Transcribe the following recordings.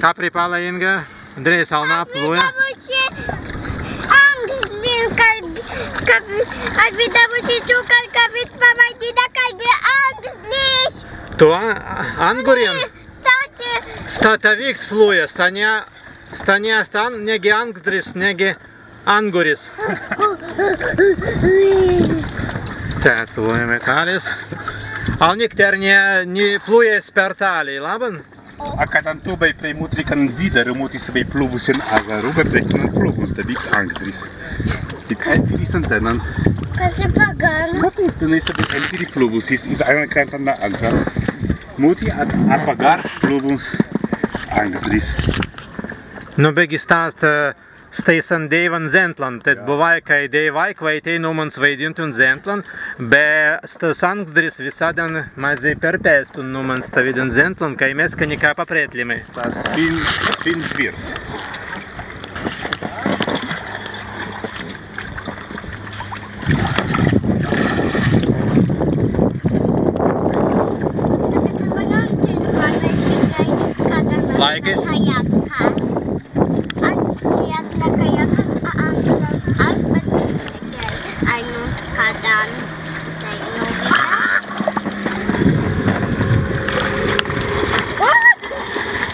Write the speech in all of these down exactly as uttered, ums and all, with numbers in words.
Kapripala, Inga, drēi alnā plūja. Widāwusi ānksdrin, ka, ka, widāwusi čukan, kawīds pawaidinna, kāigi ānksdris. Tu a-, āngurin? Tāti. Sta-, stawīds plūja, sta ni, sta ni ast ān-, negi ānksdris, negi ānguris. Tēt, plūjamai tālis. Alni, tēr ni, ni plūja per tāli, labban? A kaddan tū bēi prei mutri, kaddan widāru mutis bēi plūwuns en azzaru, bēi prei tennan plūwuns dabīks ānksdris. Tikrai pīris en tennan. Kas ir paggan? Nu, tēt tenēi si bēi en pīri plūwuns, iz, iz āntran, na āntran. Muti a, a paggan plūwuns ānksdris. Nu, beggi sta ast, ē, Stēisan dēiwan zentlan, tēt buwāi, kāi dēiwai kwaitēi nūmans waidīntun zentlan, be stas ānksdris wisaddan mazzi perpēstun nūmans stawīdan zentlan, kāi mes ka nika papretlimi. Stas spin-, spin zwīrs. Laikais. Āns, āns na kajakan, a āns, āns, āns, ai, nu, kaddan. Ai, nu, widāi.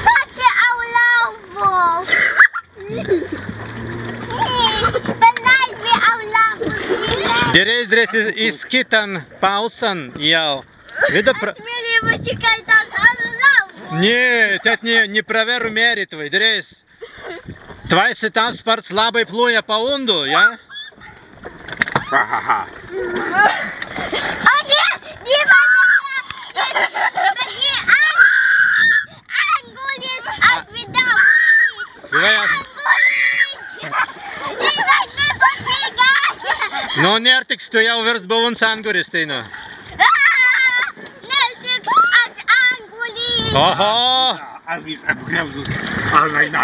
Pats aulāwuls. Palaidi aulāwuls. Dirēi, dirēi iz, iz kittan pāusan jāu. Widāi pra- As mēri, wāi si kāi tāns aulāwuls. Ni, tēt ni, ni prawerru mēritwei, dirēi. Twāise tāns spārts labbai plūja pa undu, jā? Aha. O ni, ni, wāi, ni, ni, ni, āngulis, āngulis. Wāi, āngulis. Ni, wāi, ni, wāi, ni, wāi. Nu, nērtiks, tū jāu wīrst buwuns ānguris, teinū. Ā, nērtiks, as āngulis. Oho. As wis apgrauzus. Ā, nē, nē.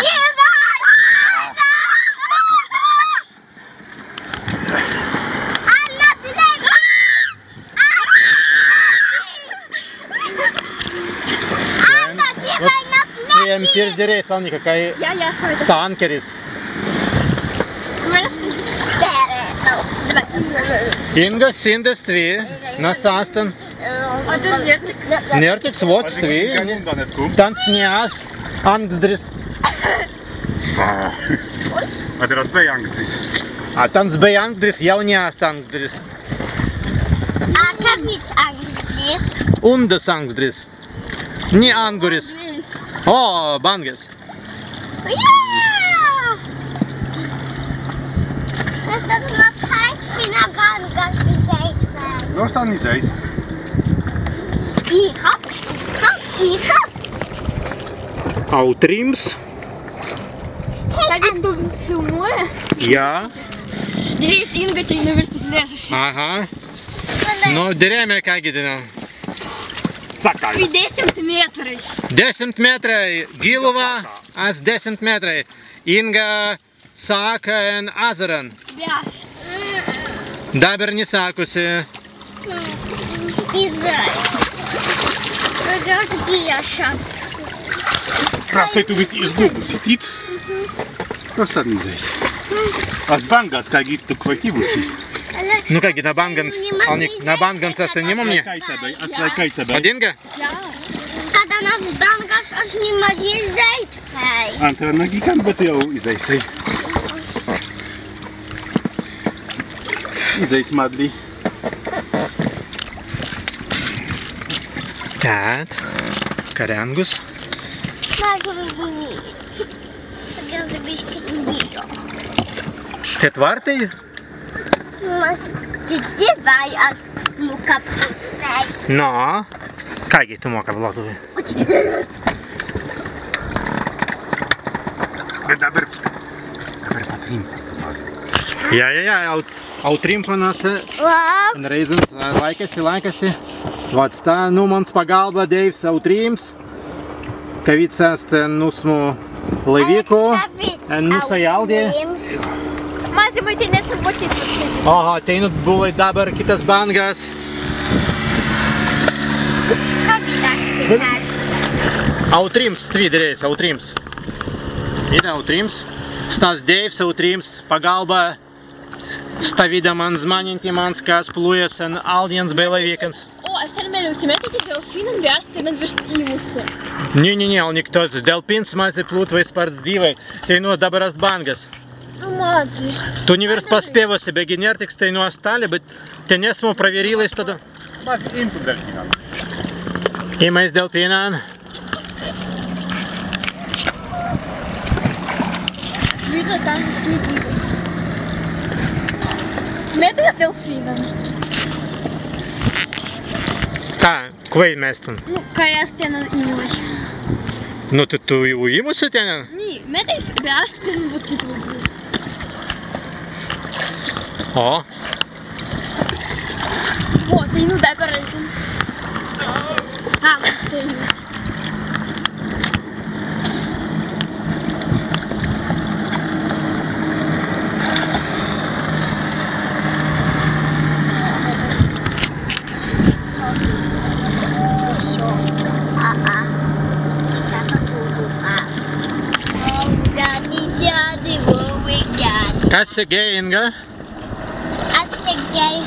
Stwen pirzdīrei, Sanika, kāi sta ānkeris. Inga sīnda stwi, na sastan. Nērtiks, wot stwi. Tāns ni ast ānksdris. Adder as bēi ānksdris. A tāns bēi ānksdris, jāu ni ast ānksdris. A kawīds ānksdris? Undas ānksdris. Ni ānguris. O, bangas. Jā! Mes tēt na skaitsi na bangas izēit. Nu, stan izēis. Ihop, ihop, ihop. Autrīms. Kāigi, tū filmuoji? Jā. Dirēi, Inga teinū wīrst iz ležusi. Aha. Nu, dirēimai, kāigi teinū. Saka. Desimt mētrai. Desimt mētrai gilwa, as desimt mētrai. Inga sāka en azzaran. Jā. Dabber ni sākusi. Izēi. Pagaūs bieša. Prastai tū wis izgubusi, tīt. Prastai izēis. As bangas, kāigi tū kwaitīwusi. Nu kāigi, na bangans, a ni, na bangans as tēt ni mumni. As laikai tebei, as laikai tebei. Padīnga? Jā. Kaddan as bangas, as ni mazzi izēit. Āntra nagi kan, bet jāu izēisei. Izēis madli. Tēt, karjāngus. Tēt wārtai? Mas tīt wāi, as muka plūtwei. Nō, kāigi tū muka plūtwei? Bet dabber, dabber patrimpa. Jā, jā, jā, aut-, autrīmpa nas. Wow. En rēizans, ā, laikasi, laikasi. Wot sta, nūmans pagalbā dēiws autrīms. Kawīds ast en nūsmu laiwīku, en nūsai audī. Mazzi muitinēs būtwei. Aha, teinū būlai dabber kitas bangas. Autrīms, stwi dirēi, autrīms. Ēit autrimps, stas dēiws autrimps, pagalba stawīdamans zmānentins, kas plūja sen aldjans bēi laiwīkans. O, as tēr mēri, si mēri, ka delfīnan be ast tēnan wīrst īmusi. Ni, ni, ni, alniki, stas delfīns mazzi plūtwei spārts dīwai, teinū dabber ast bangas. Nu, matei. Tū ni wīrst paspēwusi, beggi niertiks teinū ast tāli, bet tenesmu prawerīlai staddan. Mazzi imtun delfīnan. Imai iz delfīnan. Wīrst tālis ni dīwai. Mēri delfīnan. Ka, kwēi mēstan? Nu, kāi as tēnan īmai. Nu, tū, tū jāu īmusi tēnan? Ni, mēri be ast tēnan būtwei. O. O, teinū dabber redzam. A, teinū. Kas segēi, Inga? As segēi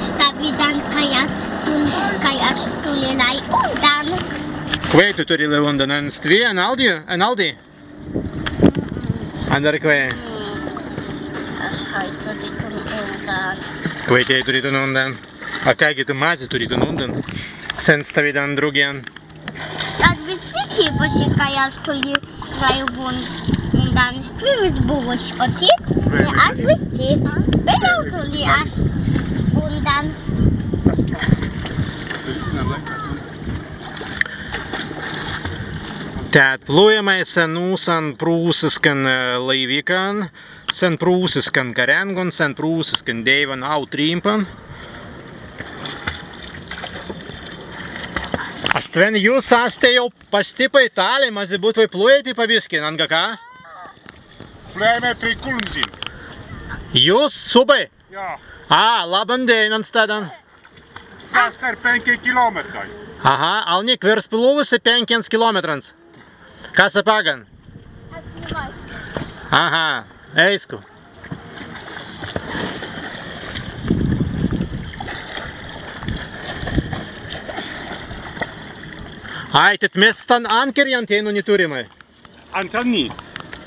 stawīdan, kāi as tūl-, kāi as turīlai undan. Kwēi tū turīlai undan, en stwi, en aldi, en aldi? Adder kwēi? As hāi turītun undan. Kwēi tēi turītun undan? A kāigi tū mazzi turītun undan sen stawīdan drūgjan? As wīrst tīt, kāi as turīlai undan, stwi wīrst buwuns, o tīt, ni, as wīrst tīt. Be jāu turīlai as undan. Tēt plūjamai sen nūsan prūsiskan, ē, laiwīkan, sen prūsiskan karēngun, sen prūsiskan dēiwan autrimpan. Stwen jūs ast jāu pastippai tāli, mazzi būtwei plūjatei pa biskin, anga ka? Plūjamai prei kulmzin. Jūs subbai? Jā. A, labban dēinan staddan. Stas tēr pēnkjai kilōmetrai. Aha, alniki, wīrst plūwusi pēnkjans kilōmetrans. Kas paggan? Aha, eīsku. Ai, tēt mes stan ankerjan teinū ni turrimai. Antran ni.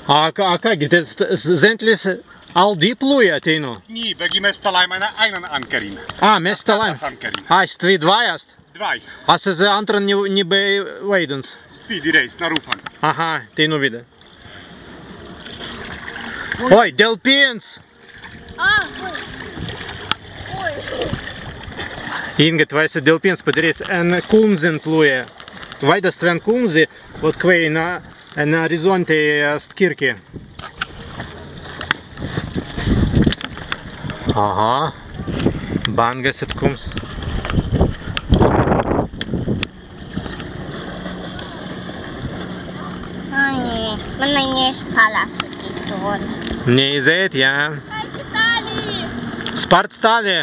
A ka-, a kāigi, tēt s-, s-, zentlis aldi plūja teinū? Ni, beggi mes talāimai na aīnan ankerin. A, mes talāimai. Ankerin. A, stwi dwāi ast? Dwāi. As ezze antran ni, ni bēi waīdans. Stwi dirēi, na rūfan. Aha, teinū widā. Oi, delfīns! A, oi. Oi. Inga, tēt waīds delfīns, padirīts, en kulmzin plūja. Waīda stwen kulmzi, wot kwēi na, en Arizōntei ast kīrki. Aha. Bangas etkūmps. Ai, ni, mannei ni spārts tāli. Ni izēit, jā. Spārts tāli.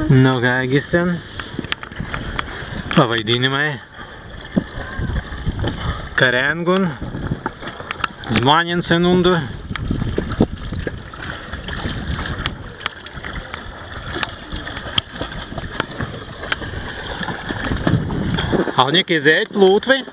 Nu, kāigi stwen? Pawaidīnimai. Karēngun. Zmānents en undu. Alniki, izēit plūtwei.